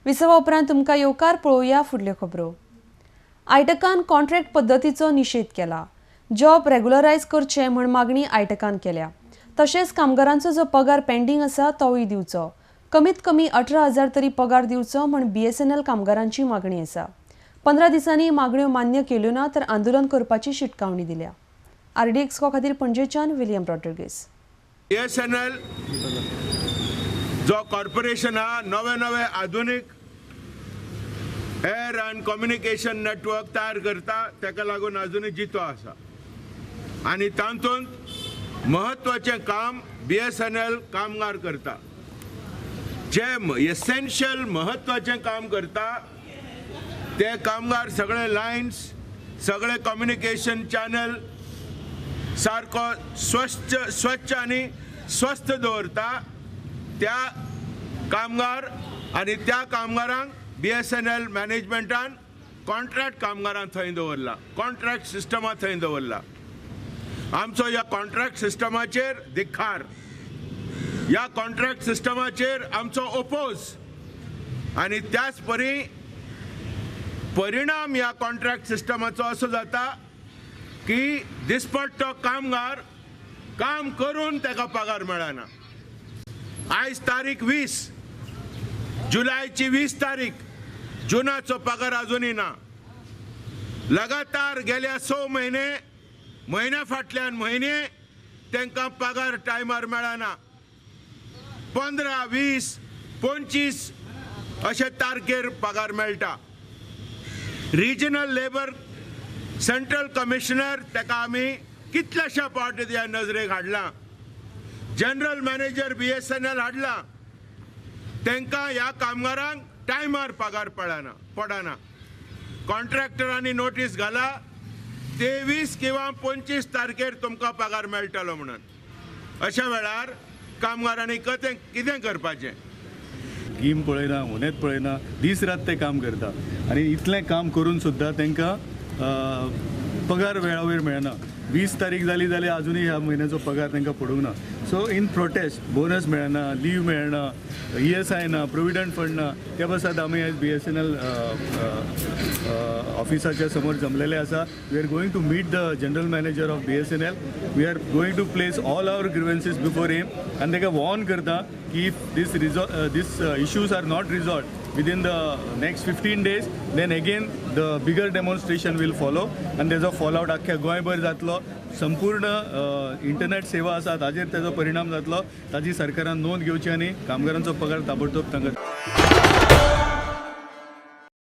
विसवा उपरांत तुमकां येवकार. पळोवया फुडल्यो खबरो. आयटकान कॉन्ट्रॅक्ट पद्दतीचो निशेध केला. जॉब रेग्युलरायज करचे म्हण मागणी आयटकान केल्या. तशेंच कामगारांचो जो पगार पेंडींग आसा तोवूय दिवचो. कमीत कमी 18,000 तरी पगार दिवचो म्हण बीएसएनएल कामगारांची मागणी आसा. 15 दिसांनी मागण्यो मान्य केल्यो ना तर आंदोलन करपाची शिटकावणी दिल्या. आरडीएक्स खातीर पणजेच्यान विलियम रॉड्रिगीस. बीएसएनएल जो कॉर्पोरेशन हा नवे नवे आधुनिक एअर अँड कम्युनिकेशन नेटवर्क तयार करता, ताका लागून अजुनूय जितो आसा आनी तातूंत म्हत्वाचें काम बीएसएनएल कामगार करता. जे एसेन्शियल म्हत्वाचें काम करता ते कामगार सगळे लायन्स, सगळे कम्युनिकेशन चॅनल सारको स्वच्छ आनी स्वस्थ दवरता. त्या कामगार आनी त्या कामगारांक बीएसएनएल मॅनेजमेंटान कॉन्ट्रॅक्ट कामगारांक थंय दवरला, कॉन्ट्रॅक्ट सिस्टमा थंय दवरला. आमचो ह्या कॉन्ट्रॅक्ट सिस्टमाचेर धिक्कार, ह्या कॉन्ट्रॅक्ट सिस्टमाचेर आमचो ओपोज आनी त्याच परी परिणाम ह्या कॉन्ट्रॅक्ट सिस्टमाचो असो जाता की दिसपट्टो कामगार काम करून ताका पगार मेळना. आयज तारीख 20 जुलयची 20 तारीख, जुनाचो पगार अजुनूय ना. लगातार गेल्या 6 म्हयने, म्हयन्या फाटल्यान म्हयने तांकां पगार टायमार मेळना. 15, 20, 25 अशे तारखेर पगार मेळटा. रिजनल लेबर सेंट्रल कमिशनर ताका आमी कितल्याश्या फावटी ह्या नजरेक हाडला. जनरल मॅनेजर बीएसएनएल हाडला, तांकां ह्या कामगारांक टायमार पगार पडना. कॉन्ट्रॅक्टरांनी नोटीस घाला 23 किंवा 25 तारखेर तुमकां पगार मेळटलो म्हणून. अशा वेळार कामगारांनी कितें करपाचें? गीम पळयना, हुनेत पळयना, दीस रात ते काम करता आनी इतलें काम करून सुद्दां तांकां पगार वेळावेळ मेळना. 20 तारीख जाली जाल्यार अजुनूय ह्या म्हयन्याचो पगार तांकां पडूंक ना. सो इन प्रोटेस्ट बोनस मेळना, लीव मेळना, ईएसआय ना, प्रोविडंट फंड ना. त्या पासत आमी आयज बीएसएनएल ऑफिसाच्या समोर जमलेले आसा. We are going to meet the general manager of BSNL. We are going to place all our grievances before him आनी ताका वॉर्न करता की if this issues are not resolved within the next 15 days, then again the bigger demonstration will follow and there's a fallout अख्ख्या गोंयभर जातलो. संपूर्ण internet सेवा आसा ताजेर ताजो परिणाम जातलो. ताजी सरकारान नोंद घेवची आनी कामगारांचो पगार ताबडतोब तांकां.